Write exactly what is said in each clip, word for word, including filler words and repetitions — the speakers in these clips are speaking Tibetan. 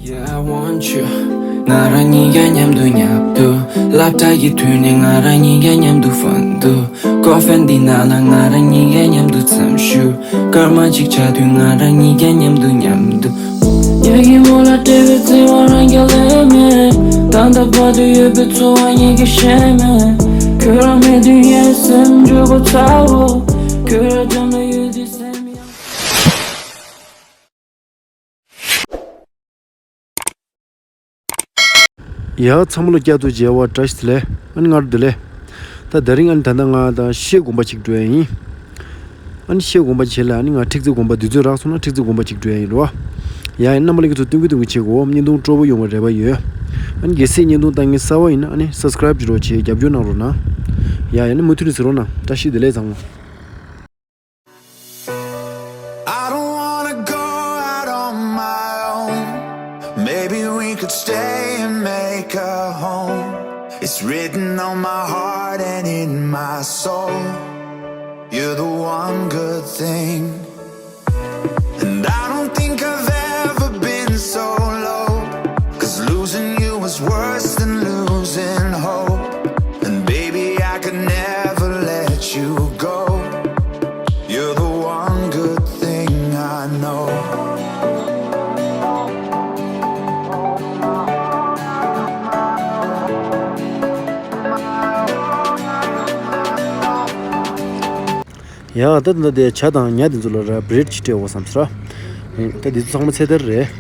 Yeah, I want you. ང་རང་གཉིས་ཀ་མཉམ་དུ་མཉམ་དུ། སློབ་གྲྭ་གི་དུས་ནས་ང་རང་གཉིས་ཀ་མཉམ་དུ་ཕན་དུ། ཀོ་ཧྥེ་འདི་ནང་ལ་ང་རང་གཉིས་ཀ་མཉམ་དུ་འཚམས་ཞུ། སྐར་མ་གཅིག་ཆགས་དུས་ང་རང་གཉིས་ཀ་མཉམ་དུ་མཉམ་དུ། ཉལ་གྱི་མོ་ལ་སྤྲད་པའི་བརྩེ་བ་རང་རྐྱ་ལས་མེད། ད་ལྟ་བར་དུ་ཡོད་པའི་འཚོ་བ་ཉིད་ཀྱིས་ཤེས་མེད། ཁྱོད་རང་མེད་དུས་ངའི་སེམས་འགྱུར་བ་ཚ་བོ། ཁྱོད་རང་འགྲམ་ལ་ཡོད་དུས་སེམས་ཡང་། ཡ་ཚང་མ་ལ་བསྐྱར་དུ་མཇལ་བ་བཀྲ་ཤིས་བདེ་ལེགས། ཨ་ནི་སྔར་བདེ་ལེགས། ད་དེ་རིང་ཨ་ནི་ད་ལྟ་ང་དང་ཤེལ་དགོན་པ་ཅིག་འགྲོ་ཡ་ཡིན། ཨ་ནི་ཤེལ་དགོན་པ་བྱས་ལ་ཨ་ནི་ང་ཁྲིག་རྩེ་དགོན་པ་འདི་ཚོ་རག་སོང་ན་ཁྲིག་རྩེ་དགོན་པ་ཅིག་འགྲོ་ཡ་ཡིན་རོ། ཡ་ཡ་རྣམ་པ་ལྷན་རྒྱས་ཚོ་སྟོན་གི་སྟོན་གི་བྱེད་དགོ། བརྙན་ཐུང་སྤྲོ་པོ་ཡོང་བའི་རེ་བ་ཡོད། ཨ་ནི་གལ་སྲིད་བརྙན་ཐུང་ལྟ་མཁན་གསར་པ་ཡིན་ན་ཨ་ནི་སབ་སི་ཀ་རེབ་ཅིག་རོགས་བྱེད། རྒྱབ་སྐྱོར་གནང་རོགས་གནང་། ཡ་ཡ་ཨ་ནི་མུ་མཐུད་ནས་གཟིགས་རོགས་གནང་། བཀྲ་ཤིས་བདེ་ལེགས་ཚང་མ། I don't wanna go out on my own. Maybe we could stay and make a home. It's written on my heart and in my soul. You're the one good thing. And I don't think I've ever been so low. 'Cause losing you was worse than losing hope. And baby, I could never let you go. You're the one good thing I know. ཡ་ད་ད་དེ་ཇ་དང་ཉ་དེ་ཚོ་ལ་ར་བྷི་རེཌ་ཅིག་སྤྲད་དགོས་བསམ་སོང་ར། ད་དེ་ཚོ་ཚང་མ་ཚེ་ཐར་རེད།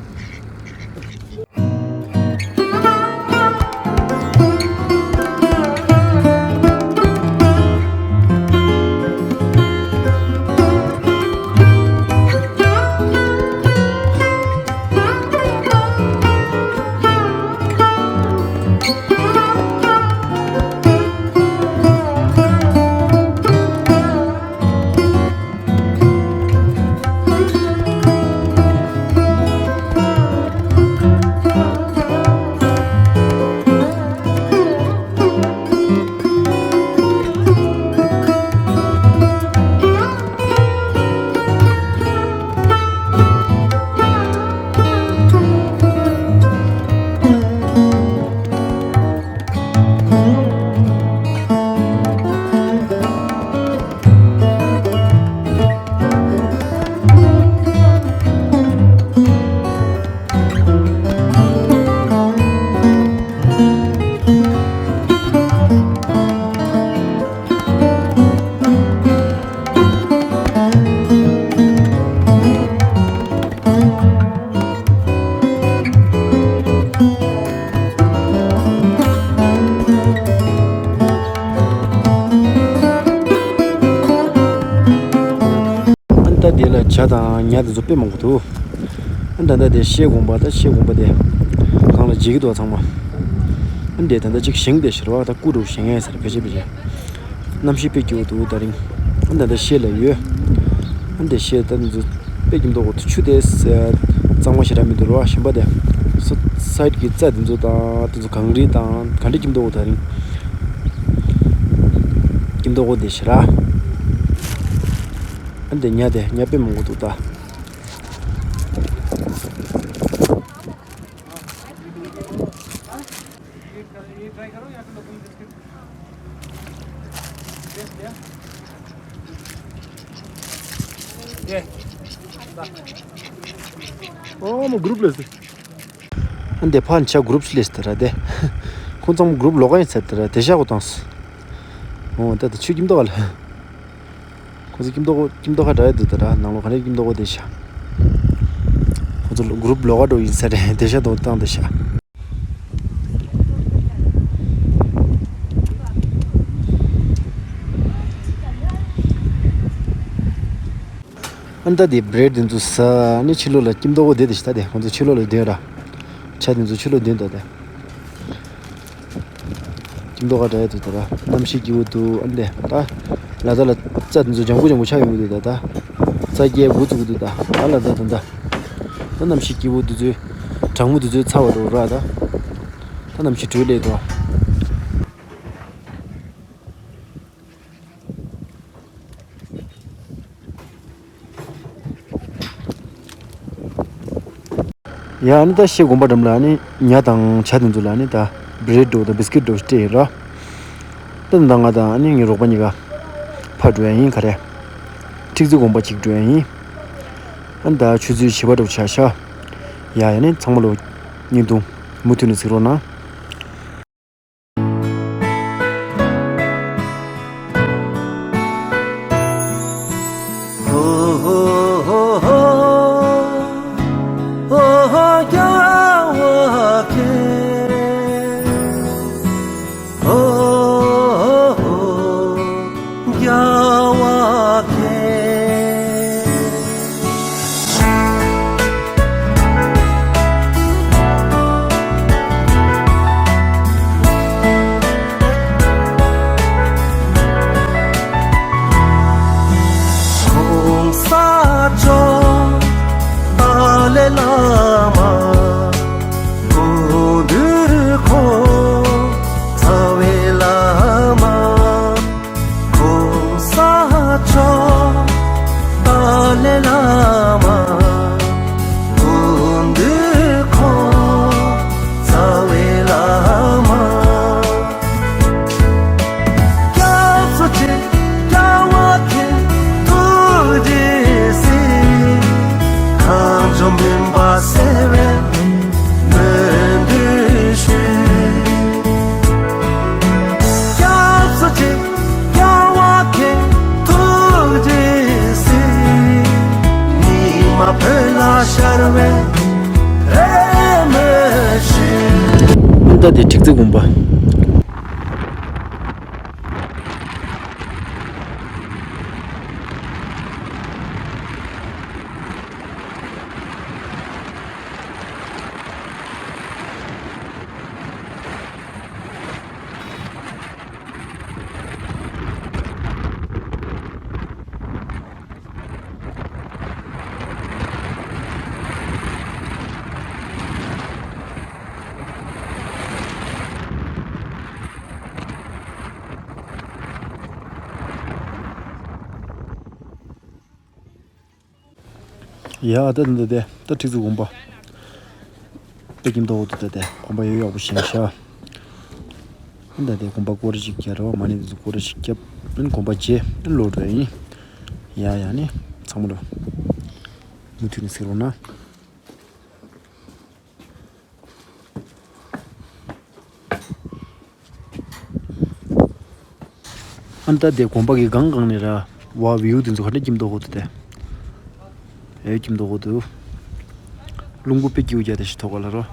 ཨ་ནི་ད་དེ་ལ་ཇ་དང་ཉ་དེ་ཚོ་དཔེ་མང་པོ་འདུག་ཨ་ནི་ད་ལྟ་དེ་ཤེལ་དགོན་པ། ད་ཤེལ་དགོན་པ་དེ་སྒང་ལ་མཇལ་གྱི་འདུག་ཚང་མ། ཨ་ནི་དེ་ད་ལྟ་ཅིག་བཞེངས་བསྡད་ཤག་རེད་བ། ད་སྐུ་འདྲ་བོ་བཞེངས་ཡས་ཟེར། ཕལ་ཆེར་ཕལ་ཆེར་གནམ་གཤིས་དཔེ་སྐྱིད་པོ་འདུག་ད་རིང་། ཨ་ནི་ད་ལྟ་ཤེལ་ལ་ཡོད། ཨ་ནི་དེ་ཤེལ་ད་དེ་ཚོ་དཔེ་སྐྱིད་མདོག་གོ། ཆུ་དེ་གཙང་མ་ཞེ་དྲག་མི་འདུག་རེད་བ། གཞན་པ་དེ་ས་སའིཌ་གི་རྩྭ་དེ་ཚོ་དང་དེ་ཚོ་གངས་རི་དང་ག་འདྲ་སྐྱིད་མདོག་གོ་ད་རིང་། སྐྱིད་མདོག་གོ་དེ་ཞེ་དྲག་ཨ་ནི་དེ་ཉ་དེ་ཉ་དཔེ་མང་པོ་འདུག་ད། ཨོ་མོ་གུ་རུབ་ལས་ཟེར། ཨ་འདི་ཕར་ཆ་གུ་རུབ་ལས་ཟེར་ར་དེ། ཁོང་ཚང་མ་གུ་རུབ་ལོགས་ཀ་ཡིན་ཟེར་དེ་ར། དེ་ཤག་གོ་བཏང་སོང་། ཨོ་ད་དེ་ཆུ་སྐྱིད་མདོག་ག་ལ། ཁོང་ཚོ་སྐྱིད་མདོག་སྐྱིད་མདོག་ཁ་འདྲ་ཡོད་འདུག་ད་ར། ནང་ལོགས་ག་ནས་སྐྱིད་མདོག་གོ་དེ་ཤག་ཁོང་ཚོ་གུ་རུབ་ལོགས་ཀ་འགྲོ་ཡིན་ས་རེད། དེ་ཤག་དོ་བཏང་དེ་ཤག་ཨ་ནི་ད་དེ་བྷི་རེཌ་དེ་ཚོ་ཟ། ཨ་ནི་ཕྱི་ལོགས་ལ་སྐྱིད་མདོག་གོ་དེ་དེ་ཤག་ད་དེ་ཁོང་ཚོ་ཕྱི་ལོགས་ལ་བསྡད་ར། ཇ་དེ་ཚོ་ཕྱི་ལོགས་བསྡད་འདུག་ད། སྐྱིད་མདོག་ཁ་འདྲ་ཡོད་འདུག་ད་ར། གནམ་གཤིས་སྐྱིད་པོ་འདུག་ཨ་ནི་ད་ལ་དྭགས་ལ་རྩྭ་དེ་ཚོ་ལྗང་ཁུ་ལྗང་ཁུ་ཆགས་ཡོང་གི་འདུག་ད་ད། རྩྭ་སྐྱེ་འགོ་བཙུགས་གི་འདུག་ད་ད་ལ་དྭགས་ད་ད། ད་གནམ་གཤིས་སྐྱིད་པོ་འདི་ཚོའི་གྲང་མོ་འདི་ཚོའི་ཚ་བ་འགྲོ་ར་ད། ད་གནམ་གཤིས་དྲོད་ལས་འདུག་ཡ་ཨ་ནི་ད་ཤེ་དགོན་པ་འགྲམ་ལ་ཨ་ནི་ཉ་དང་བྱ་དེ་ཚོ་ལ་ཨ་ནི་ད་བྷི་རེད་འདྲ་བོ་དང་བིས་ཀིཊ་འདྲ་བོ་སྤྲད་ཡིན་ར། ད་ད་ང་དང་ཨ་ནི་ངའི་རོགས་པ་གཉིས་ཀ་ཕར་འགྲོ་ཡ་ཡིན། ག་རེ། ཁྲིག་རྩེ་དགོན་པ་ཅིག་འགྲོ་ཡ་ཡིན། ཨ་ནི་ད་ཆུ་ཚོད་བཞི་པ་འདྲ་བོ་ཆགས་ཤག་ཡ་ཡ་ནི་ཚང་མ་ལོ་བརྙན་ཐུང་མུ་མཐུད་ནས་གཟིགས་རོགས་གནང་། གོང་ས་མཆོག་ཏཱ་ལའི་བླ་མ། གོང་དུ་ཁོ་རྩ་བའི་བླ་མ། གོང་ས་མཆོག་ཏཱ་ལའི་བླ་མ། གོང་དུ་ཁོ་རྩ་བའི་བླ་མ། སྐྱབས་སུ་མཆི། སྐྱབས་མཁྱེན། ཐུགས་རྗེས་གཟིགས། གངས་ལྗོངས་མུན་པ་སེལ་བའི་སྨོན་འདུན་ཞུ། སྐྱབས་སུ་མཆི། སྐྱབས་མཁྱེན། ཐུགས་རྗེས་གཟིགས། ཉི་མ་བོད་ལ་ཤར་བའི་རེ་སྨོན་ཞུ། ད་དེ་ཁྲིག་རྩེ་དགོན་པ། ཡ་ད་འདི་དེ་ད་ཁྲིག་རྩེ་དགོན་པ། ད་ཀིམ་ཏོག་འོག་ཏུ་ད་དེ་དགོན་པ་ཡོད་ཡག་པོ་ཞིག་ཤག་ད་དེ་དགོན་པ་སྐོར་ར་ཞིག་རྒྱག་ར་བ་མ་ཎི་དེ་ཚོ་སྐོར་ར་ཞིག་རྒྱབ། དགོན་པ་རྗེས་ལོག་འགྲོ་ཡ་ཡིན། ཡ་ཡ་ནི་ཚང་མ་ལོ་མུ་མཐུད་ནས་གཟིགས་རོགས་གནང་། ཨ་ནི་ད་དེ་དགོན་པ་གི་སྒང་སྒང་ནས་ར་བ་བིའུ་དེ་ཚོ་ག་འདྲ་ཀིམ་ཏོག་འོག་ཏུ་དེ། ཨེ་ཀིམ་ཏོག་འོག་ཏུ། རླུང་བུ་དཔེ་སྐྱིད་པོ་རྒྱག་དེ་ཞིག་ཐོག་ག་ལ་རོ།